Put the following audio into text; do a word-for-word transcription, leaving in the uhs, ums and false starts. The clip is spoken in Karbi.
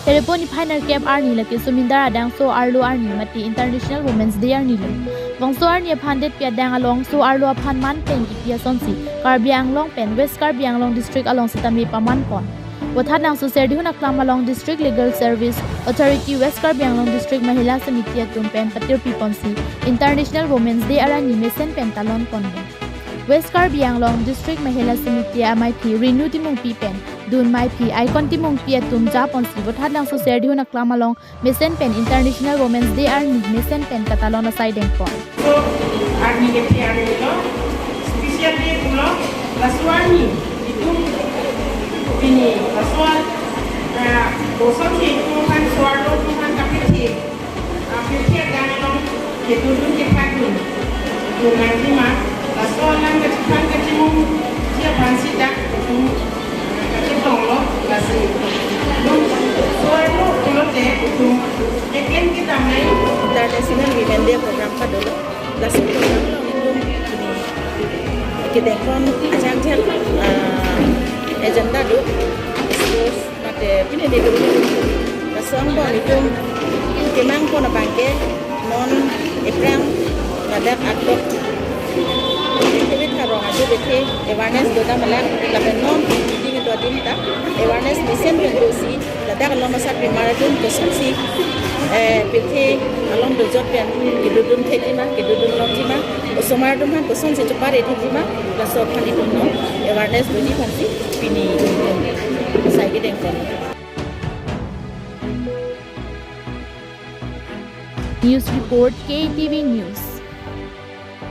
Erepon niphai nerkep arni lake Sumindar adang so-arlo arni mate International Women's Day arni lo. Bangso arni aphan detpi adang along so-arlo aphan man pen kipi asonsi Karbi Anglong pen West Karbi Anglong District along sitame paman pon. Vothatlangso Serdihun aklam along District Legal Service Authority, West Karbi Anglong District Mahila Samiti atum pen patirpi ponsi International Women's Day arni mesen pen talon pon. West Karbi Anglong District Mahila Samiti amaiphi Renu Timungpi pen dun maiphi Icon Timungpi atum ja ponsi vothatlangso Serdihun aklam along mesen pen International Women's Day arni mesen pen katalon asai dengpon. So, arni ke P R A lo, special day pulo, laso arni, itum pini, laso, ah, kosonsi itum aphan so-arlo atum aphan kapethi, ah, pethi adang along, kedodun kepatdun, itum nangji ma, laso alam kachephan kachemung, ji aphan sita, itum kachetonglo, lasi. Itum so-arlo pulote itum keklem kedam nai. International Women Day program padolo. Lasi program along itum pini kedengpon ajak ajak, ah, agenda do. Sports mate pini ni do. Laso angbong itum kemang pon abangke non Aprang ladak akdok David Harong aju bethe awareness dodam alak lapen non ding do adim ta awareness mesen pen dosi ladak along asapimar atum kosonsi, eh, pirthe along dojot pen kedodun thekji ma, kedodun longji ma, osomar atum aphan kosonsi chepare thekji ma, laso aphan itum non awareness doji aphansi pini itum sai kedengpon. News report, K T V News.